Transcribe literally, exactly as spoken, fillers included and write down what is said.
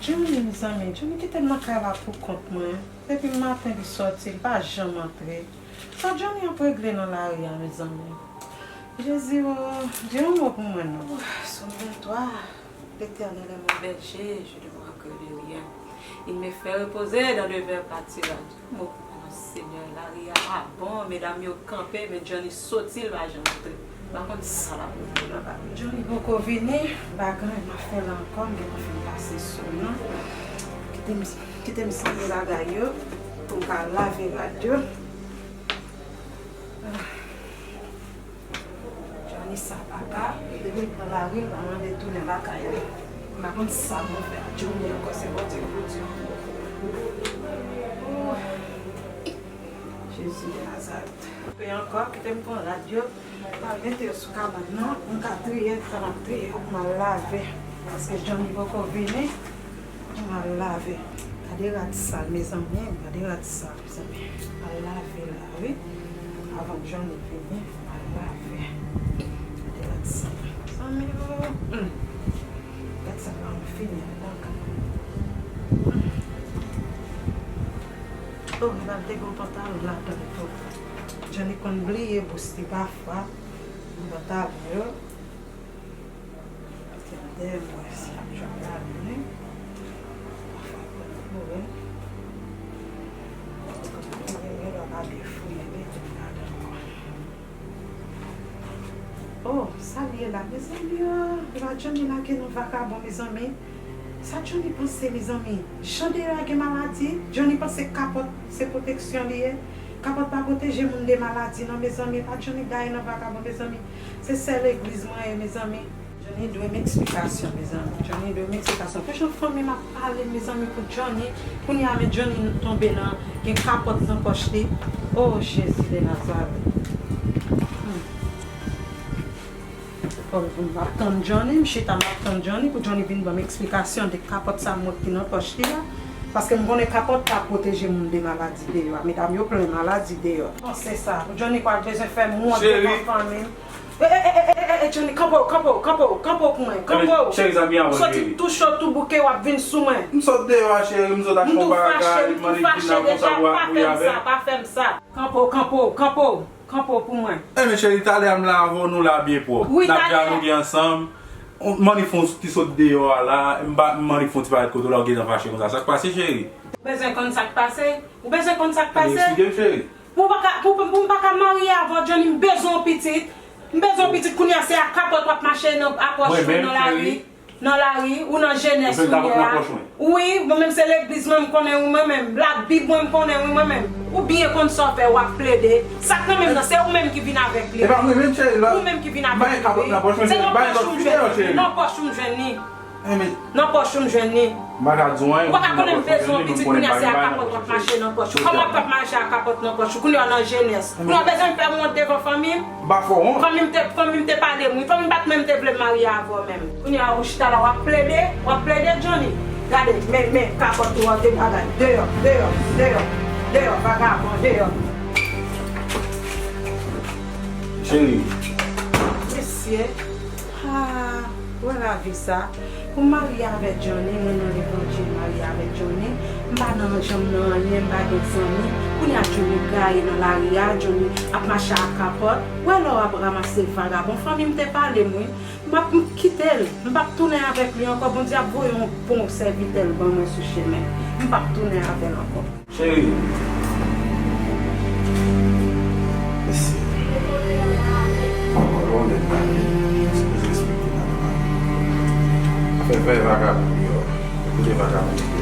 Johnny, mezanmi, Johnny kite m nan kay la pou kont mwen. Depi maten li sòti, li pa janm antre. Sa Johnny ap regle nan lari a, mezanmi? Jezi o, di yon mo pou mwen non. Sòm venntwa. L'Éternel est mon berger, je ne manquerai rien. Il me fait reposer dans de verts pâturages. Mo pou mwen non, Senyè, lari a pa bon, medam yo kanpe, men Johnny soti, l pa janm antre. M pa konn sa l ap regle nan lari. Johnny poko vini, bagay m ap fè la ankò, m gentan fin pase sou l non. Kite m, kite m sanble bagay yo, pou m ka lave rad yo. Ah. Johnny sa papa, depi l pran lari, l pa mande tounen lakay li. M pa konn sa pou m fè ak Johnny ankò, se Bondye pou di. Oh, Jezi de Nazarèt. Pe ankò, kite m pran rad yo, m al mete yo sou kabann nan, m ka triye, tan ap triye yo, pou m al lave. Paske Johnny poko vini, pou m al lave. Gade rad sal, mezanmi, gade rad sal. Mezanmi, al lave la, wi. Avan Johnny vini, al lave. Gade rad sa. Mezanmi, oh, hmm. Gad sa pa m fini al lakay. Hmm. Oh, m pral te gen pantalon ladan tou. Johnny konn bliye bous li pafwa. Pantalon yo. Paske m dèyè m wè si ap jwenn ladan wi. Pafwa l konn kouri. Paske m dèyè m wè l ap abye fouye li tout ladan ankò. Oh, sa l ye la, mezanmi, oh, la Johnny lage nan vakabon, mezanmi. Sa Johnny panse, mezanmi? Jan deyò a gen maladi, Johnny panse kapòt se pwoteksyon li ye. Kapòt pa pwoteje moun de maladi, non, mezanmi. Pa Johnny gaye nan vakabon, mezanmi. Se sè legliz mwen ye, mezanmi. Johnny dwe m eksplikasyon, mezanmi. Johnny dwe m eksplikasyon. Pou jan fanmi m ap pale, mezanmi, pou Johnny. Kounye a, men Johnny tonbe nan, gen kapòt nan pòch li. Oh, Jezi de Nazarèt. Hmm. Bon, m ap tann Johnny, m chita, m ap tann Johnny pou Johnny vin ban m eksplikasyon de kapòt sa m wè ki nan pòch li a. Paske m konnen kapòt pa pwoteje moun de maladi deyò a. Medam yo plen maladi deyò. Panse sa, pou Johnny pral bezwen fè m wont devan fanmi m. E, e, e, e, e, e, Johnny, kanpe w, kanpe w, kanpe w, kanpe w pou mwen, kanpe w. Cheri, zanmi an, m soti tou cho, tou bouke, w ap vin sou mwen. M sot deyò a, cheri, m sot achte yon bagay, m annik vin la konsa pou, pou y avè. Pa fè m sa, pa fè m sa. Kanpe w, kanpe w, kanpe w. Kanpe w pou mwen. Enben cheri, talè a m la avè w, nou la byen pwòp. Wi, talè a. N ap dyagoge ansanm. M annik fè yon ti sot deyò a la, m pa, m annik fè yon ti parèt kote w la, ou gentan fache konsa. Sa k pase, cheri? Ou bezwen konn sa k pase? Ou bezwen konn sa k pase? Enben eksplike m, cheri. Pou m pa ka, pou, pou m pa ka marye avè w, Johnny, m bezwen yon pitit. M bezwen yon pitit, kounye a se ak kapòt w ap mache nan, ak pòch ou nan lari. Nan lari, ou nan jenès kounye a. Wi, mwen menm se legliz mwen m konnen wi mwen menm. Labib mwen m konnen wi mwen menm. Ou byen konn sa w fè, w ap plede. Sa k nan men m nan, se ou menm ki vin avèk li. E pa mwen menm, cheri, la. Ou menm ki vin avèk li wi. Se nan pòch ou m jwenn li. Nan pòch ou m jwenn li. Nan pòch ou m jwenn li. M pa ka di w anyen. Ou pa ka konnen m bezwen yon pitit kounye a se ak kapòt w ap mache nan pòch ou. Kòman w ap mache ak kapòt nan pòch ou? Kounye a w nan jenès. Kounye a w bezwen fè m wont devan fanmi m? M pa fè w wont. Fanmi m te, fanmi m te pale m wi. Fanmi m pa t menm te vle m marye avè w menm. Kounye a ou chita la w ap plede, w ap plede Johnny. Gade, men, men, kapòt ou an de bagay. Deyò, deyò, deyò, deyò, vagabon, deyò. Cheri. Mesye. Ah, wè lavi sa. Pou m marye avè Johnny, mwen nan levanjil marye avè Johnny. M pa nan janm nan anyen, m pa gen zanmi. Kounye a Johnny gaye nan lari a, Johnny ap mache ak kapòt. Wè lè w ap ranmase vagabon. Fanmi m te pale m wi. M ap kite l. M p ap tounen avèk li ankò. Bondye ap voye yon bon sèvitè l ban mwen sou chemen. M p ap tounen avè l ankò. Cheri. Mesye. Ankò lè w lè pale, sipoze respekte madanm. Afè vagabon deyò. Kote vagabon?